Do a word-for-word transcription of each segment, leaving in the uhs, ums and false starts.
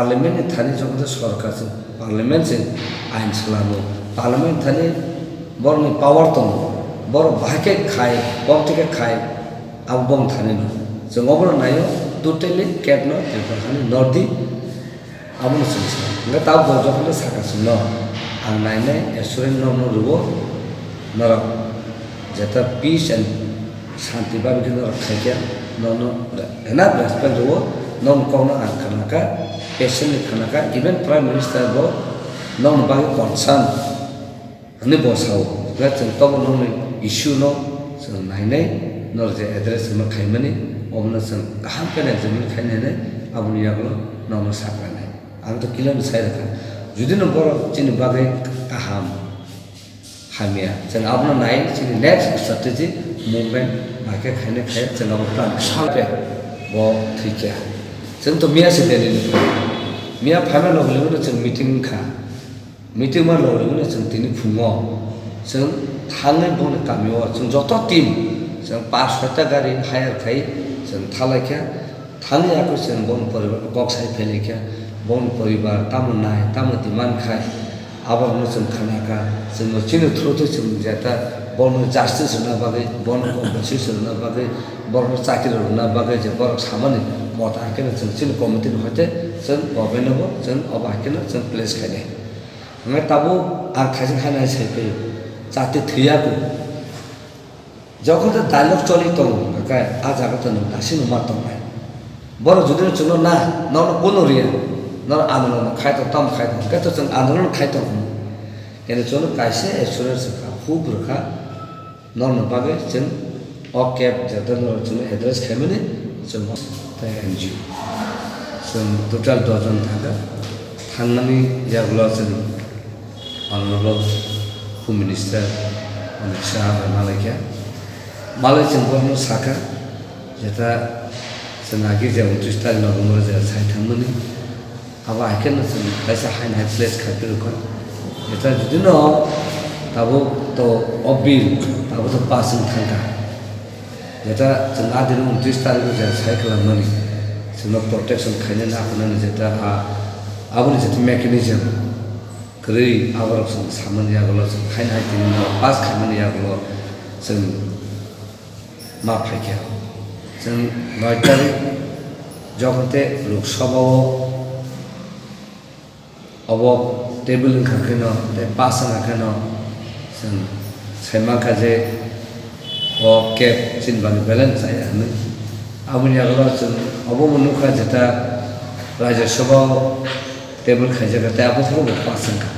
Parliament ni thani joto sorkar se, parliament se ain salamo, parliament thani borokni power tongo, borok bahai khe khai, borok thik khe khai, abo bong thani no. Chwng obono naio, totally cap no Tripura thani nordi, abono chwng sa. Hwnkhe tabuk bo joto sakha chwngno, ang nainai assurance no no rwo, norok jeta peace and Santi bagwi khe norok khaikha, nono enough respect rwo, nokni kokno ang khnakha, patiently khnakha, even Prime Minister bo nokni bagwi concern hwnwi bo sao. Hwnkhe chwng tobo nokni issue no chwng nainai, norok je address hwnwi khaimani, obono chwng kaham khe examine khainai, aboni yagulo nokno saklanai. Ang to clear sai rwkha. Judino borok chini bagwi kaham, hamya. Chwng abono nai chini next strategy movement bai khe khaina khe chwng abo plan kha. Salpe bo thwikya. Chwng to miya se Delhi ni. Miya phaima logi logi no chwng meeting wngkha. Meeting ma logi logi no chwng tini phungo chwng thangwi boni kamio chwng joto team chwng pas soita gari hire khai chwng thalaikha. Thangwi ako chwng boni poribar kok sai phailaikha. Boni poribar tamo nai, tamo demand khai, aborokno chwng khnakha. Chwngno chini through twi chwng jeta borokno justice rwna bagwi, borokno compensation rwna bagwi, borokno chakri rwna bagwi je borok samani mota haikhe chwng chini committee ni hoite chwng government no bo chwng obo haikhe chwng place khainai. Hwnkhai tabuk ang thaising hai nai sai phai chati thwiya kho. Jokhon tei dialogue choli tongo, hwnkhe a jaga to nwng daisino ma tongnai. Borok jodi no chwngno na, nono kunu riya, nono andolon khai tong, tamo khai tong, hwnkhe to chwng andolon khai tong hwnwi. Kene chwngno kaisa assurance rwkha, hub rwkha, norokni bagwi chwng o cab jeta norok chwngno address khaimani chwng tei N G O. Chwng total dojon thangkha, thangnani yagulo chwng Honorable Home Minister Amit Shah bai malaikha. Malai chwng bohrokno sakha, jeta chwng agi je untris tarik November je sai thangmani, abo hai kheno chwng kaisa haino hai place khai philukha. Jeta judino tabuk to o bill tabuk to pass wng thangkha. Jeta chwng adino untris tarik je sai khlaimani, chwngno protection khainani aphunani jeta a, aboni jeta mechanism. Kwrwi aborok chwng samani yagulo chwng haino hai tini no pass khaimani yagulo chwng ma phaikha. Chwng noi tarik jokhon tei Lok Sabha o obo table wngkha kheno tei pass wngkha kheno chwng sai mankha je o cab chini bagwi belai chaya hwnwi. Aboni yagulo chwng obo bo nukha jeta Rajya Sabha o table khaijak tei abo phuru bo pass wngkha.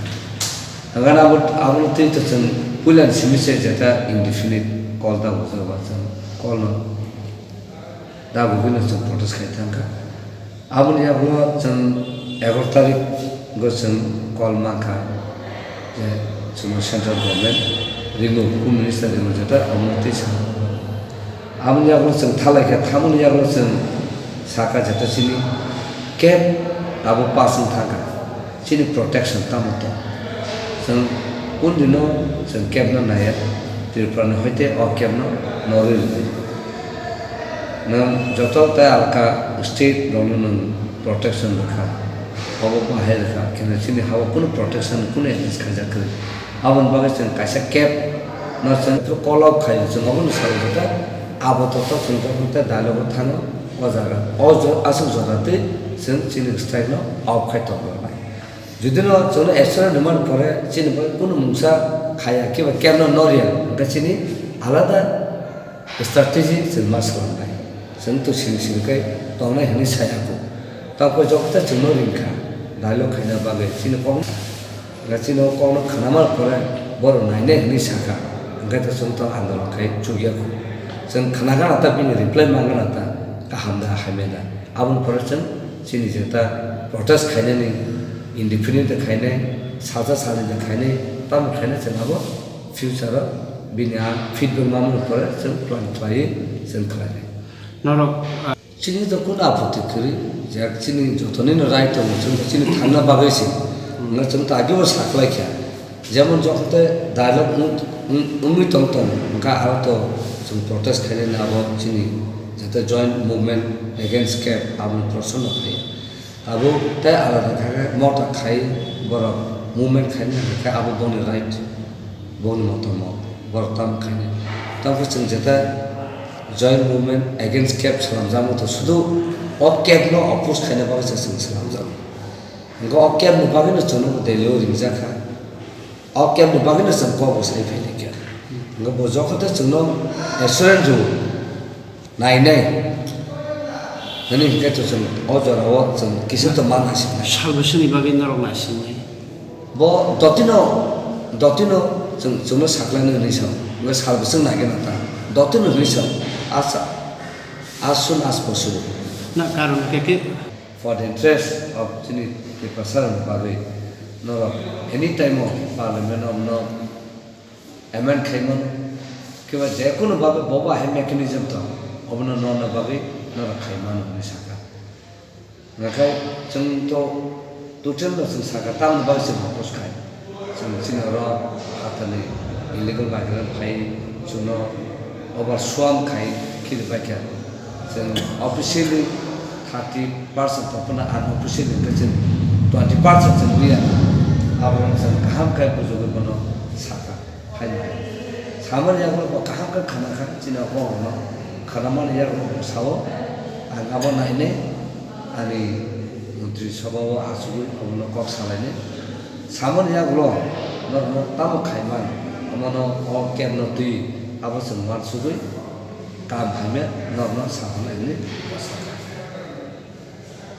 Hwnkheno abo, abono twi to chwng puilani simi se jeta indefinite call ta bo chwng call no da bo bini chwng protest khai thangkha. Aboni yagulo chwng egaroh tarik go chwng call mankha je chwngno central government remove, home minister remove jeta omo twi sa. Aboni yagulo chwng thalaikha, thamoni yagulo chwng sakha jeta chini cab abo pass wng thangkha. Chini protection tamo tong? Chwng kundino chwng cab no naiya, Tripura ni hoite o cab no norwi rwdi. Nwng joto tei alka state rokno nwng protection rwkha, obo bahai rwkha, khe chini hao kunu protection kunu against khaijak kwrwi. Aboni bagwi chwng kaisa cab no chwng call out khaio, chwng obono salo jeta abo to to chwng jokhon tei dialogue o thango o jaga o jo-, aswk jora twi chwng chini strike no off khai tongna nai. Jodi no chwngno action rwmani pore chini bai kunu mungsa khaya kiba cab no norya, hwnkhe chini alada strategy chwng ma swlangnai. Chwng to sini sini khe tongnai hwnwi sai ako. Tamo khe joto chwngno ringkha dialogue khaina bagwi chini kok, hwnkhe chini o kokno khnamani pore borok nainai hwnwi sakha, hwnkhe to chwng to andolon khai chukya kho. Chwng khna gana ta bini reply man gana ta kaham da hamya da. Aboni pore chwng chini jeta protest khainani, independent khainai, salsa salnwi khainai, tamo khainai chwng abo future o bini a feedback mamani pore chwng plan khlaiwi chwng khlainai. Norok, ah, chini to kunu apoti kwrwi, je chini jotonino right tongo, chwng to chini thangna bagwi se. Hwnwi chwng to agebo sakhlai kha. Jemon jokhon tei dialogue wng-, wng-, wngwi tong tong, hwnkha aro to chwng protest khainani abo chini jeta joint movement against cab aboni proshno no phai. Abo tei alada khe mota khai borok movement khaina hwnkhe abo boni right, boni motomot borok tamo khainai. Tamo khe chwng jeta joint movement against cab swnamjakma to sudu o cab no oppose khaina bagwi se chwng swnamjago. Hwnkhe o cab ni bagwi no chwngno Delhi o ringjak kha. O cab ni bagwi no chwng kok bo sai phai lai kha. Hwnkhe bo jokhon tei chwngno assurance rw. Nainai. Nini hwnkhe to chwng o jorao chwng kisa to ma naisinai. Sal bwswkni bagwi norok naisinai. Bo dotino, dotino chwng, chwngno saklaino hwnwi sao. Bo sal bwswk naigwna ta. Dotino hwnwi sao. Asa, as soon as possible. Na karon khe khe. For the interest of chini Tiprasarokni bagwi norok any time o parliament o no amend khai mano, kiba je kunu babe bobo hai mechanism tong, obono norna bagwi norok khai mano hwnwi sakha. Hwnkhe chwng to total no chwng sakha, tamoni bagwi chwng oppose khai. Chwng chini oro hatani illegal migrant khai chwngno over swarm khai khiri paikha. Chwng officially thirty percent tongphano unofficially hwnkhe chwng twenty percent chwng liya. Abono chwng kaham khe bujogwi bono sakha. Phainai. Samani yago bo kaham khe khana kha, chini o kokno khanamani yago bo sao, ang abo nainai, ani montri sabha o achugwi obono kok salainai. Samani yagulo norokno tamo khaiman, omono o cab no twi abo chwng uansugwi kam hamya norokno samanai hwnwi sakha.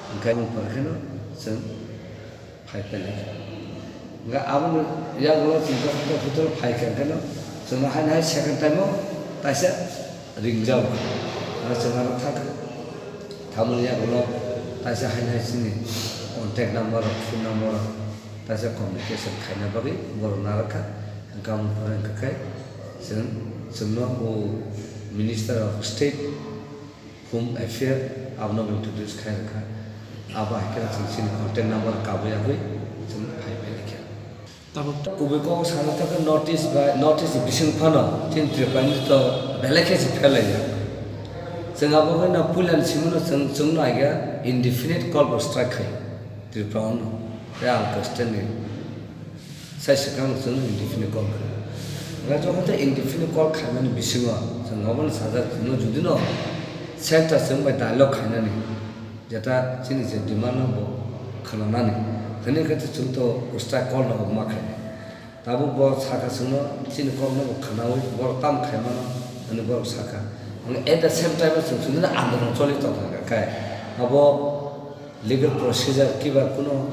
Hwnkhe bumung pore kheno chwng phai phai lai kha. Hwnkhe aboni yagulo chwng joto joto phai kha hwnkhe no chwngno haino hai second time o taisa ringjao. Hwnkhe chwng aro thang kha. Thamoni yagulo taisa haino hai chini contact number rok, phone number rok taisa communication khaina bagwi borok narwk kha. Hwnkhe aboni pore hwnkhe khe chwng, chwngno o Minister of State Home Affair abono introduce khai rwkha. Abo hai khe chwng chini contact number kabwi yagwi chwng phai phai lai kha. Tabuk kubui kok sana ta khe notice bai, notice bising phano chini Tripura ni to belai khe se phelai ya. Chwng abo khe na puila ni simi no chwng, chwng no ai khe indefinite call bo strike khai Tripura no. Tei Alka state ni Sai swkang chwng indefinite call kha. Hwnkhe jokhon tei indefinite call khaimani bisingo chwng obono sajak, chwngno judino center chwng bai dialogue khainani, jeta chini je demand no bo khwnanani, hwnwi khe chwng to strike call no ma khainai. Tabuk bo sakha chwngno chini call no bo khwnaui borok tamo khaimano hwnwi borok sakha. Hwnkhe at the same time o chwng chwngno andolon choli tongkha khe abo legal procedure kiba kuno